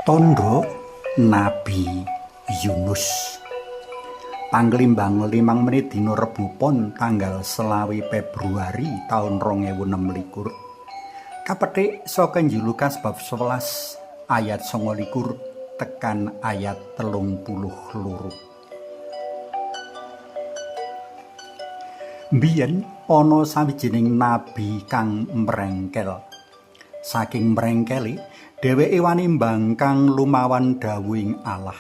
Tondo Nabi Yunus. Panglimbang 5 menit dina Rebo Pon tanggal 25 Februari taun 2026. Kapetik saka Injil Lukas bab 11 ayat 29 tekan ayat 32. Mbiyen ana sawijining nabi kang mrengkel. Saking mrengkele, dheweke wani mbangkang lumawan dawuhing Allah.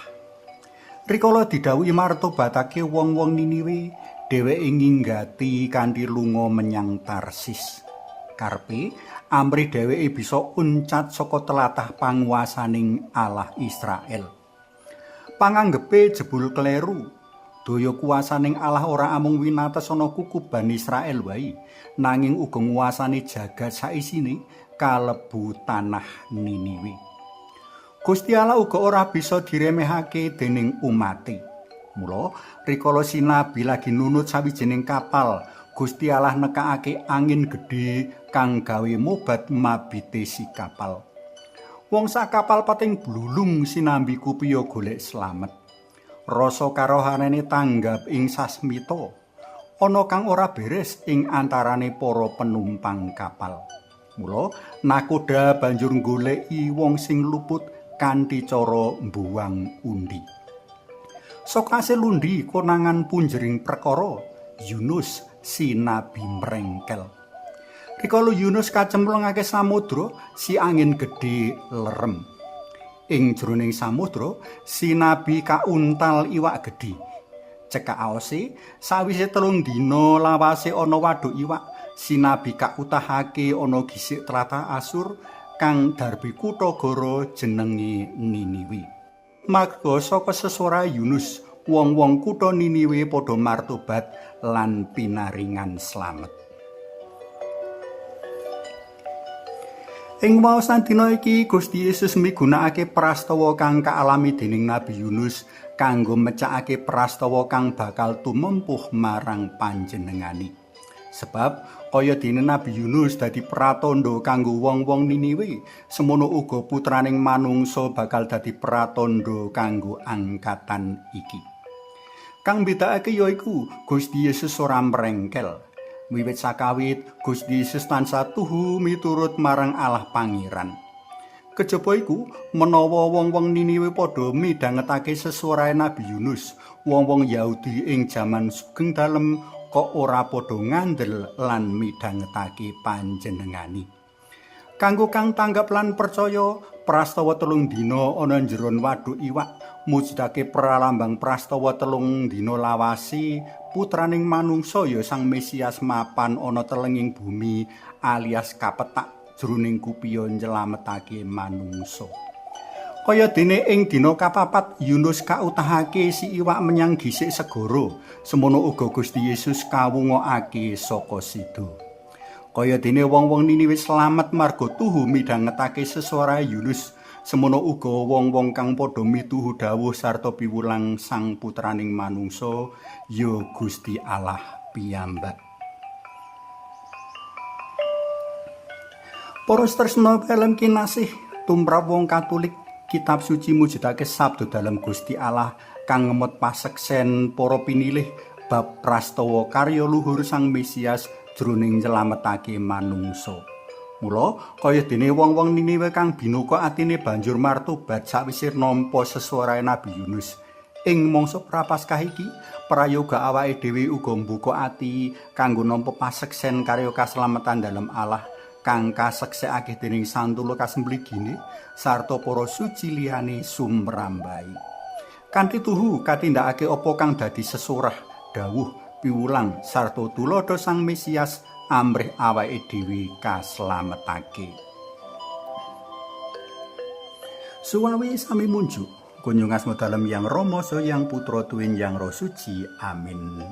Rikala didhawuhi martobatake wong-wong Niniwe, dheweke nginggati kanthi lunga menyang Tarsis. Karepe amrih dheweke bisa uncat saka tlatah panguwasaning Allah Israel. Panganggepe jebul kleru. Daya kuwasaning Allah ora amung winates ana kukuban Israel wae, nanging uga nguwasani jagat saisine kalebu tanah Niniwe. Gusti Allah uga ora bisa diremehake dening umate. Mula rikala si nabi lagi nunut sawijining kapal, Gusti Allah nekakake angin gedhe kang gawe mobat mabite si kapal. Wong sak kapal pating blulung sinambi kupiya golek slamet. Rasa karohanane tanggap ing sasmita. Ana kang ora beres ing antarane para penumpang kapal. Mula nakoda banjur nggoleki wong sing luput kanthi cara mbuwang undi. Saka asil undi konangan punjering perkara Yunus si nabi mrengkel. Rikala Yunus kacemplungake samudra, si angin gedhe lerem. Ing jroning samudra, si nabi kauntal iwak gedhe. Cekak aose, sawise 3 dina lawase ana waduk iwak, si nabi kautahake ana gisik tlatah Asur kang darbi kutha goro jenenge Niniwe. Marga saka sesora Yunus, wong-wong kutha Niniwe padha martobat lan pinaringan slamet. Ing waosan dina iki Gusti Yesus migunakake prastawa kang kaalami dening Nabi Yunus kanggo mecakake prastawa kang bakal tumempuh marang panjenengane. Sebab kaya dene Nabi Yunus dadi pratandha kanggo wong-wong Niniwe, semono uga putraning manungsa bakal dadi pratandha kanggo angkatan iki. Kang mbedakake yaiku Gusti Yesus ora mrengkel. Wiwit sakawit Gusti Yesus tansah tuhu miturut marang Allah Pangeran. Kejaba iku menawa wong-wong Niniwe padha midhangetake sesuarae Nabi Yunus, wong-wong Yahudi ing jaman Sugeng Dalem kok ora padha ngandel lan midhangetake panjenengane. Kanggo kang tanggap lan percaya, prastawa 3 dina ana njeron waduk iwak mujudake pralambang prastawa 3 dina lawase putraning manungsa ya Sang Mesias mapan ana telenging bumi alias kapetak jroning kupiya nyelametake manungsa. Kaya dene ing dina kapapat Yunus kautahake si iwak menyang gisik segara, semono uga Gusti Yesus kawungokake saka sida. Kaya dene wong-wong Niniwe slamet marga tuhu midhangetake sesuarae Yunus, semono uga wong-wong kang padha mituhu dawuh sarta piwulang Sang Putraning Manungsa ya Gusti Allah piyambak. Para tresna dalem kinasih tumrap wong Katolik, kitab suci mujudake sabda dalem Gusti Allah kang ngemot paseksen para pinilih bab prastawa karya luhur Sang Mesias jroning nyelametake manungsa. Mula kaya dene wong-wong Niniwe kang binuka atine banjur martobat sawise nampa sesuarae Nabi Yunus. Ing mangsa Prapaskah iki, prayoga awake dhewe uga mbuka ati kanggo nampa paseksen karya kaslametan dalem Allah kang kaseksekake dening Santo Lukas Mligine sarta para suci liyane sumrambahi. Kanthi tuhu katindakake apa kang dadi sesurah, dawuh, piwulang sarta tuladha Sang Mesias amrih awake dhewe kaslametake. Suwawi sami munjuk kunjung asma dalem Yang Rama saha Yang Putra tuwin Yang Roh Suci. Amin.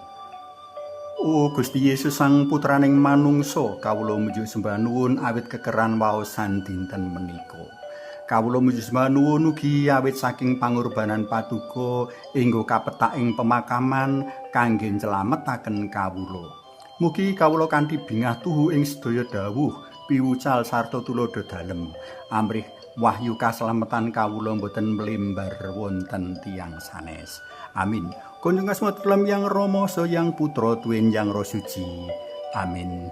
O Gusti Yesus Sang Putraning Manungsa, kawula muju sembah nuwun awit kekeran waosan dinten menika. Kawula muju sembah nuwun ugi awit saking pangorbanan paduka inggo kapetak ing pemakaman kangge nylametaken kawula. Mugi kawula kanthi bingah tuhu ing sedaya dawuh, piwucal sarta tuladha dalem. Amrih wahyu kaslametan kawula boten mlembar wonten tiyang sanes. Amin. Kunjung asma dalem Yang Rama Yang Putra tuwin Yang Roh Suci. Amin.